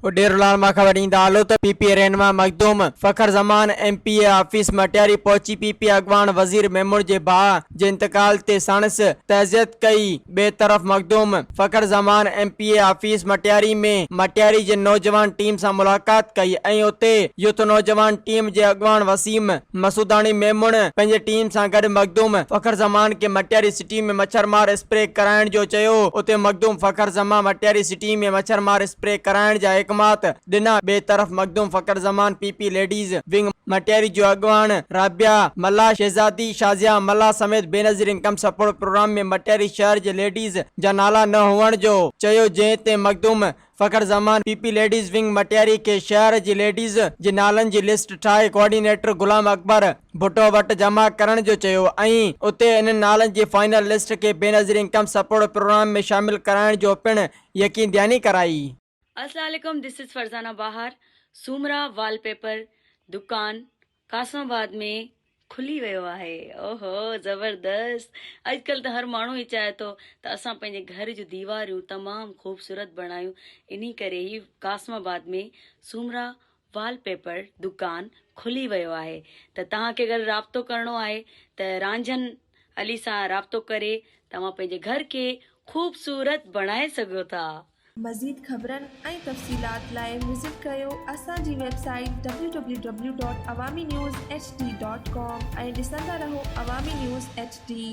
اڏيرولال مان خبر ڏيندا هلو ته پي پي رهنما Makhdoom Fakhar Zaman M P A office Matiari پهچي پي پي اڳواڻ وزير ميمڻ جي ڀاء جي انتقال تي ساڻس تعزيت ڪئي ٻئي طرف Makhdoom Fakhar Zaman M P A office Matiari ۾ Matiari جي نوجوان ٽيم سان ملاقات ڪئي ۽ اتي يوٿ نوجوان ٽيم جي اڳواڻ وسيم مسعوداڻي ميمڻ پنهنجي ٽيم سان گڏ مخدوم فخر زمان کي مٽياري سٽي ۾ مڇر مار اسپري ڪرائڻ جو چيو اتي مخدوم فخر زمان مٽياري سٽي ۾ مڇر مار اسپري ڪرائڻ جا احڪامات ڏنا ٻئي طرف Makhdoom Fakhar Zaman P P ladies wing Matiari جو اڳواڻ رابعه ملاح شهزادي شازيه ملاح سميت Benazir income support programme ۾ Matiari شهر جي ليڊيز جا نالا نه هئڻ جو چيو جنهن تي Makhdoom Fakhar Zaman P P ladies wing Matiari کي شهر جي ليڊيز جي نالن جي لسٽ ٺاهي ڪوآرڊينيٽر غلام اڪبر ڀٽو وٽ جمع ڪرڻ جو چيو ۽ اتي انهن نالن جي فائنل لسٽ کي بينظير انڪم سپورٽ پروگرام ۾ شامل ڪرائڻ جو پڻ يقين دهاني ڪرائي. السلام عليڪم this is Farzana Bahar Soomra wallpaper دڪان قاسم آباد ۾ کلي ويو آهي اوهو زبردست اڄڪلهه ته هر ماڻهو ئي چاهي ٿو ته اسان پنهنجي گهر جون ديواريون تمام خوبصورت بڻايون انهي ڪري هي قاسم آباد ۾ سومرا وال پيپر دڪان کلي ويو آهي ته توهان کي اگر رابطو ڪرڻو آهي ته رانجهن علي سان رابطو ڪري توهان پنهنجي گهر کي خوبصورت بڻائي سگهو ٿا. مزيد خبرن ۽ تفصيلات لاء وزٽ ڪريو اسان جي website W W W dot Awami news H D dot com ۽ ڏسندا رهو عوامي نيوز ايڇ ڊي.